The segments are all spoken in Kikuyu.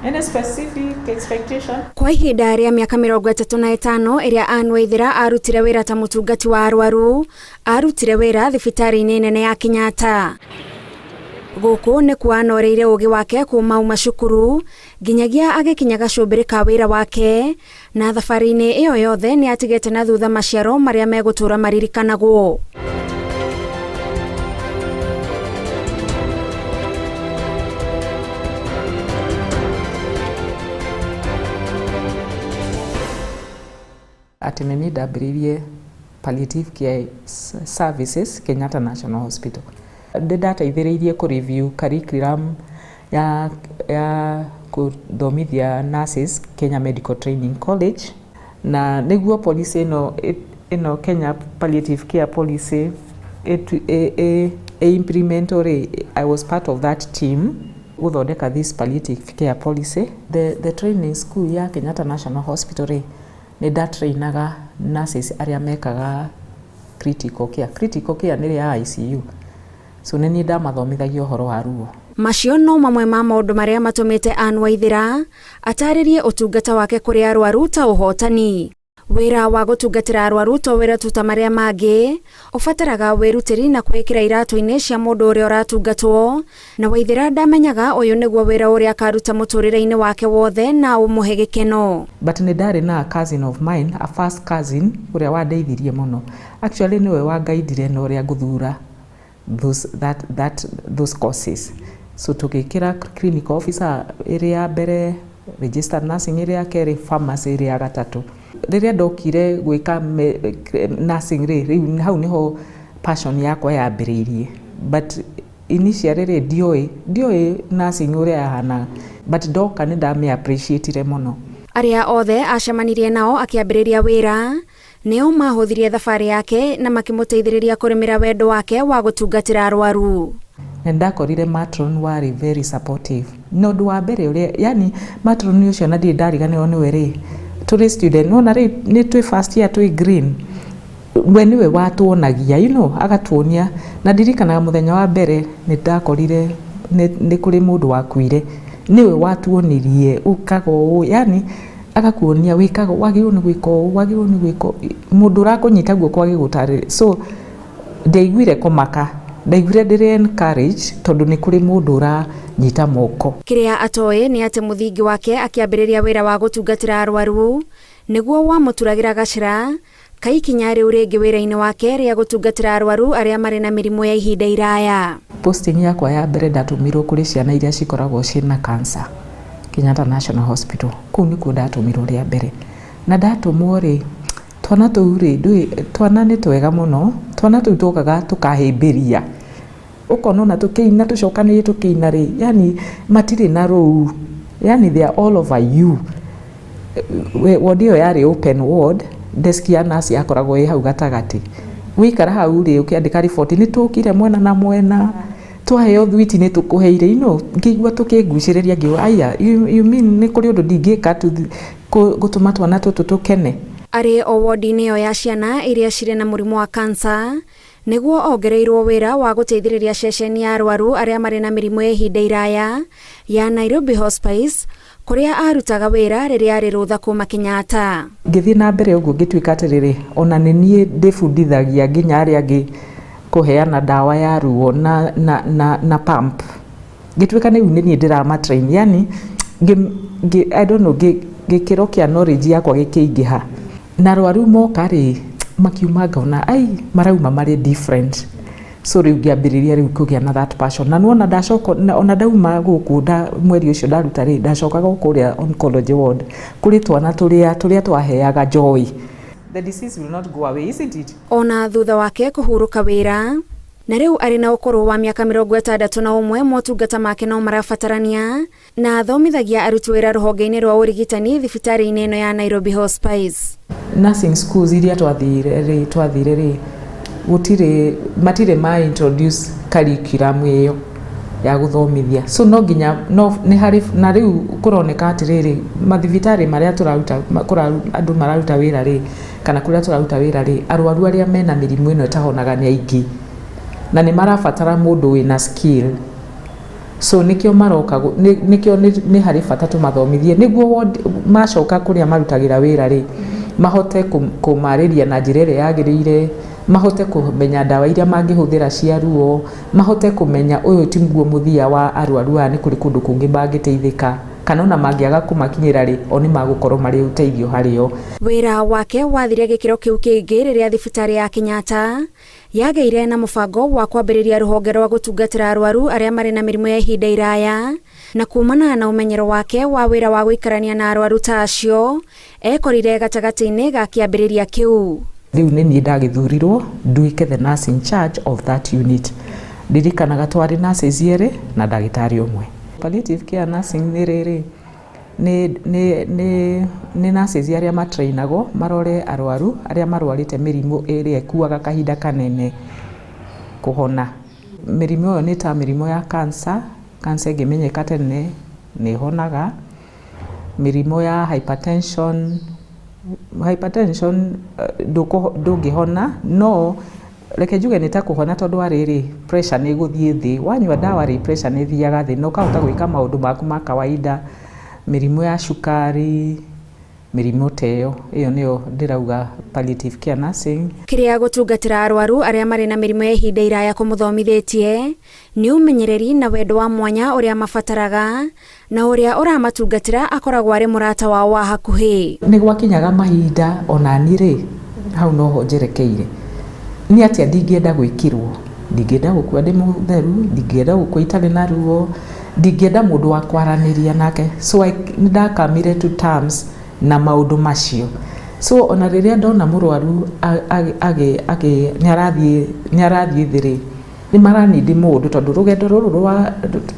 Any specific expectation? Kwa ihinda rĩa mĩaka 35 ĩrĩa Anne Waithera arutire wĩra ta mũtungati wa arwaru, arutire wĩra thibitarĩ-inĩ nene ya Kenyatta. Gũkũ nĩkuo anoreire ũgĩ wake kuma auma cukuru nginyagia agĩkinya gacũmbĩrĩ ka wĩra wake, na thabarĩ-inĩ ĩyo yothe nĩ atigĩte na thutha maciaro marĩa megũtũra maririkanagwo. Atĩ nĩ niĩ ndambĩrĩirie palliative care services Kenyatta National Hospital. Nĩ ndateithĩrĩirie kũ review curriculum ya kũthomithia nurses Kenya Medical Training College, na nĩguo policy ĩno Kenya Palliative Care Policy ĩ implement rĩ, I was part of that team gũthondeka this palliative care policy. The training school ya Kenyatta National Hospital rĩ, nĩ ndatrainaga nurses arĩa mekaga critical care. Critical care nĩ ya ICU. So nĩ niĩ ndamathomithagia ũhoro wa ruo. Macio no mamwe ma maũndũ marĩa matũmĩte Anne Waithera atarĩrie ũtungata wake kũrĩ arwaru ta ũhotani. Wĩra wa gũtungatĩra arwaru to wĩra tu ta marĩa mangĩ, ũbataraga wĩrutĩri na kwĩĩkĩra iratũ-inĩ cia mũndũ ũrĩa ũratungatwo, na Waithera ndamenyaga ũyũ nĩguo wĩra ũrĩa akaruta mũtũrĩre-inĩ wake wothe na ũmũhe gĩkeno. But nĩ ndarĩ na a cousin of mine, a first cousin, ũrĩa wandeithirie mũno. Actually nĩwe wangaidire na ũrĩa ngũthura those courses. So tũgĩkĩra clinical officer ĩrĩ ya mbere, registered nursing ĩrĩ ya kerĩ, pharmacy ĩrĩ ya gatatũ. Rĩrĩa ndokire gwĩka nursing rĩ, rĩu hau nĩho passion yakwa yambĩrĩirie. But initially rĩ, ndioĩ nursing ũrĩa yahanaga, but ndoka nĩ ndamĩ appreciate mũno. Arĩa othe acemanirie nao akĩambĩrĩria wĩra nĩo mahũthirie thabarĩ yake na makĩmũteithĩrĩria kũrĩmĩra wendo wake wa gũtungatĩra arwaru. Na ndakorire matron warĩ very supportive. Na ũndũ wa mbere ũrĩa, yani matron ũcio na ndirĩ ndariganĩrwo nĩwe rĩ, tũrĩ student, nĩwona rĩu nĩ twĩ first year twĩ green, we nĩwe watuonagia, agatuonia. Na ndirikanaga mũthenya wa mbere nĩ ndakorire nĩ kũrĩ mũndũ wakuire, nĩwe watuonirie ũkaga ũũ, yani agakuonia wĩkaga, wagĩrĩirwo nĩ gwĩka ũũ, wagĩrĩirwo nĩ gwĩka ũũ, mũndũ ũrakũnyita guoko agĩgũtarĩria. So ndiaiguire kũmaka, ndaiguire ndĩrĩ encourage tondũ nĩ kũrĩ mũndũ ũranyita moko. Kĩrĩa atoĩ nĩ atĩ mũthingi wake akĩambĩrĩria wĩra wa gũtungatĩra arwaru nĩguo wamũturagĩra gacĩra kaikinya rĩu rĩngĩ wĩra-inĩ wake rĩa gũtungatĩra arwaru arĩa marĩ na mĩrimũ ya ihinda iraya. Posting yakwa ya mbere ndatũmirwo kũrĩ ciana iria cikoragwo ciĩna cancer Kenyatta National Hospital. Kũu nĩkuo ndatũmirwo rĩa mbere. Na ndatũmwo rĩ, twana tũu rĩ, ndũĩ, twana nĩ twega mũno, twana tũu twokaga tũkahĩmbĩria. Ũkona ona tũkĩina tũcokanĩrĩire tũkĩina rĩ, yani matirĩ na rũu, yani they are all over you. Ward ĩyo yarĩ open ward, desk ya nurse yakoragwo ĩ hau gatagatĩ. Wĩikara hau rĩ, ũkĩandĩka riboti, nĩ tũkire mwena na mwena, twaheo thwiti nĩ tũkũheire, ngĩigua tũkĩngucĩrĩria, ngĩigua, aya, you mean nĩ kũrĩ ũndũ ndingĩka gũtũma twana tũtũ tũkene? Arĩ o wodi-inĩ ĩyo ya ciana iria cirĩ na mũrimũ wa cancer, nĩguo ongereirwo wĩra wa gũteithĩrĩria ceceni ya arwaru arĩa marĩ na mĩrimũ ya ihinda iraya ya Nairobi Hospice, kũrĩa arutaga wĩra rĩrĩa arĩ rũtha kuma Kenyatta. Ngĩthiĩ na mbere ũguo ngĩtuĩka atĩrĩrĩ, ona nĩ niĩ ndĩbundithagia nginya arĩa angĩ kũheana ndawa ya ruo na pump. Ngĩtuĩka rĩu nĩ niĩ ndĩrama train, yani I don't know, gĩkĩro kĩa knowledge yakwa gĩkĩingĩha. Na arwaru moka rĩ, makiuma ngona, ai, marauma marĩ different. So rĩu ngĩambĩrĩria rĩu kũgĩa na that passion. Na nĩwona ndacoka, ona ndauma gũkũ, mweri ũcio ndaruta rĩ, ndacokaga kũrĩa oncology ward, kũrĩ twana tũrĩa twaheaga joy. The disease will not go away, isn't it? Ona thutha wake kũhurũka wĩra, na rĩu arĩ na ũkũrũ wa mĩaka 61, motungata make no marabatarania, na athomithagia aruti wĩra rũhonge-inĩ rwa ũrigitani thibitarĩ-inĩ ĩno ya Nairobi Hospice. Nursing schools iria twathire rĩ, gũtirĩ, matirĩ ma introduce curriculum ĩyo ya gũthomithia. So no nginya, no, nĩ harĩ, na rĩu kũroneka atĩrĩrĩ, mathibitarĩ marĩa tũraruta, andũ mararuta wĩra rĩ, kana kũrĩa tũraruta wĩra rĩ, arwaru arĩa mena mĩrimũ ĩno ĩtahonaga nĩ aingĩ. Na nĩ marabatara mũndũ wĩna skill. So nĩkĩo maroka, nĩkĩo nĩ harĩ bata tũmathomithie nĩguo macoka kũrĩa marutagĩra wĩra rĩ, mahote kũmarĩria na njĩra ĩrĩa yagĩrĩire, mahote kũmenya ndawa iria mangĩhũthĩra cia ruo, mahote kũmenya ũyũ tiguo mũthia wa arwaru aya, nĩ kũrĩ kũndũ kũngĩ mangĩteithĩka, kana ona mangĩaga kũmakinyĩra rĩ, o nĩ magũkorwo marĩ ũteithio harĩ o. Wĩra wake wathire gĩkĩro kĩu kĩngĩ rĩrĩa thibitarĩ ya Kenyatta yagĩire na mũbango wa kwambĩrĩria rũhonge rwa gũtungatĩra arwaru arĩa marĩ na mĩrimũ ya ihinda iraya, na kumana na ũmenyero wake wa wĩra wa gũikarania na arwaru ta acio, ekorire gatagatĩ-inĩ ga kĩambĩrĩria kĩu. Rĩu nĩ niĩ ndagĩthurirwo nduĩke the nurse in charge of that unit. Ndirikanaga twarĩ nurses erĩ na ndagĩtarĩ ũmwe. Palliative care nursing nĩ rĩrĩ, nĩ nurses arĩa matrainagwo marore arwaru arĩa marwarĩte mĩrimũ ĩrĩa ĩkuaga kahinda kanene kũhona. Mĩrimũ ĩyo nĩ ta mĩrimũ ya cancer, cancer ĩngĩmenyeka tene nĩ ĩhonaga, mĩrimũ ya hypertension, hypertension ndũngĩhona, no reke njuge nĩ ta kũhona tondũ wa rĩrĩ, pressure nĩ ĩgũthiĩ thĩ, wanyua ndawa rĩ, pressure nĩ ĩthiaga thĩ na ũkahota gwĩka maũndũ maku ma kawaida. Mĩrimũ ya cukari, mĩrimũ ta ĩyo, ĩyo nĩyo ndĩrauga palliative care nursing. Kĩrĩa gũtungatĩra arwaru arĩa marĩ na mĩrimũ ya ihinda iraya kũmũthomithĩtie nĩ ũmenyereri na wendo wa mwanya ũrĩa mabataraga, na ũrĩa ũramatungatĩra akoragwo arĩ mũrata wao wa hakuhĩ. Nĩ gwakinyaga mahinda ona niĩ rĩ, hau noho njerekeire, nĩ atĩa ndingĩenda gwĩkĩrwo, ndingĩenda gũkua ndĩ mũtheru, ndingĩenda gũkua itarĩ na ruo, ndingĩenda mũndũ wa kwaranĩria nake. So nĩ ndakamire to terms na maũndũ macio. So ona rĩrĩa ndona mũrwaru nĩ arathiĩ thĩ rĩ, nĩ maranindi mũndũ, tondũ rũgendo rũrũ rwa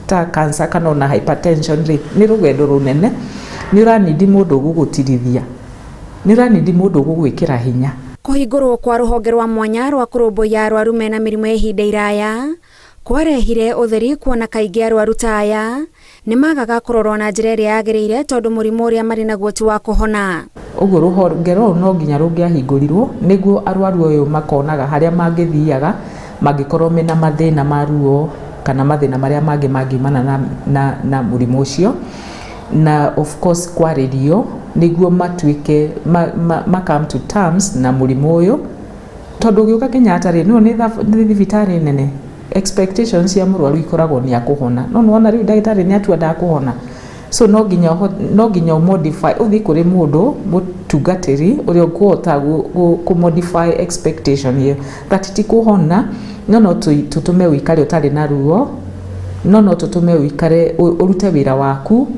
ta cancer kana ona hypertension rĩ, nĩ rũgendo rũnene, nĩ ũranindi mũndũ ũgũgũtirithia, nĩ ũranindi mũndũ ũgũgwĩkĩra hinya. Kũhingũrwo kwa rũhonge rwa mwanya rwa kũrũmbũiya arwaru mena mĩrimũ ya ihinda iraya kwarehire ũtheri, kuona kaingĩ arwaru ta aya nĩ magaga kũrorwo na njĩra ĩrĩa yagĩrĩire tondũ mũrimũ ũrĩa marĩ naguo ti wa kũhona. Ũguo rũhonge rũrũ no nginya rũngĩahingũrirwo nĩguo arwaru ũyũ makonaga harĩa mangĩthiaga mangĩkorwo mena mathĩna ma ruo kana mathĩna marĩa mangĩ mangiumana na mũrimũ ũcio, na of course kwarĩrio nĩguo matuĩke ma come to terms na mũrimũ ũyũ, tondũ ũgĩũka Kenyatta rĩ, no nĩ thibitarĩ nene, expectations cia mũrwaru ikoragwo nĩ akũhona, no nĩwona rĩu ndagĩtarĩ nĩ atua ndakũhona. So no nginya ũmodify, ũthiĩ kũrĩ mũndũ mũtungatĩri ũrĩa ũkũhota kũ modify expectation ĩyo that ti kũhona, no tũtũme ũikare ũtarĩ na ruo, no tũtũme ũikare ũrute wĩra waku,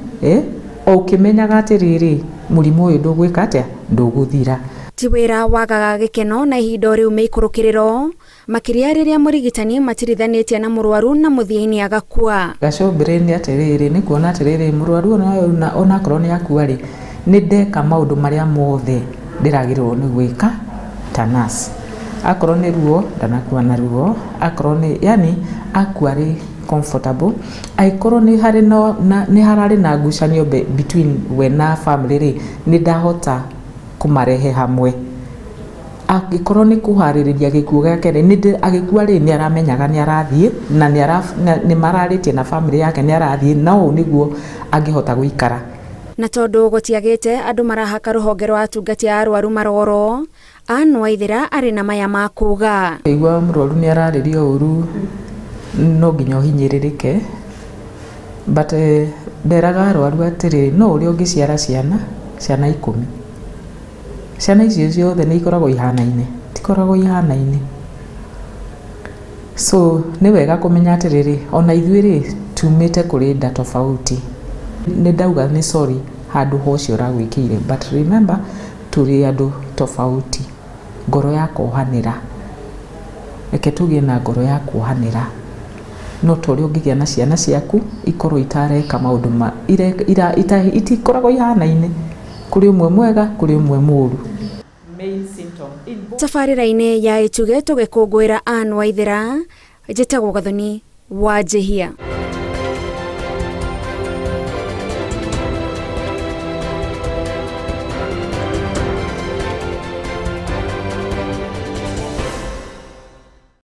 o ũkĩmenyaga atĩrĩrĩ, mũrimũ ũyũ ndũgwĩka atĩa, ndũgũthira. Ti wĩra wagaga gĩkeno na ihinda o rĩu mĩikũrũkĩrĩro, makĩria rĩrĩa mũrigitani matirithanĩtie na mũrwaru na mũthia-inĩ agakua. Gacũmbĩrĩ nĩ atĩrĩrĩ, nĩ kuona atĩrĩrĩ, mũrwaru onakorwo nĩ akua rĩ, nĩ ndeka maũndũ marĩa mothe ndĩragĩrĩirwo nĩ gwĩka ta nurse. Akorwo nĩ ruo, ndanakua na ruo, akorwo nĩ, yani akua rĩ comfortable, angĩkorwo nĩ harĩ nĩ hararĩ na ngucanio between we na family rĩ, nĩ ndahota kũmarehe hamwe. Angĩkorwo nĩ kũharĩrĩria gĩkuũ gĩake rĩ, agĩkua rĩ, nĩ aramenyaga nĩ arathiĩ na nĩ mararĩtie na family yake nĩ arathiĩ, na ũũ nĩguo angĩhota gũikara. Na tondũ gũtiagĩte andũ marahaka rũhonge rwa atungati a arwaru maroro, Anne Waithera arĩ na maya ma kuga. Igua mũrwaru nĩ ararĩrio ũru, no nginya ũhinyĩrĩrĩke, but nderaga arwaru atĩrĩ, no ũrĩa ũngĩciara ciana 10, ciana icio ciothe nĩ ikoragwo ihanaine, tikoragwo ihanaine. So nĩ wega kũmenya atĩrĩrĩ, ona ithuĩ rĩ, tumĩte kũrĩ nda tofauti. Nĩ ndauga nĩ sorry handũ ha ũcio ũragwĩkĩire, but remember tũrĩ andũ tofauti. Ngoro ya kuohanĩra, reke tũgĩe na ngoro ya kuohanĩra, no ta ũrĩa ũngĩgĩa na ciana ciaku ikorwo itareka maũndũ ma itikoragwo ihanaine, kũrĩ ũmwe mwega, kũrĩ ũmwe mũũru. Tabarĩra-inĩ ya Ituge tũgĩkũngũĩra Anne Waithera, njĩtagwo Gathoni wa Njĩhia.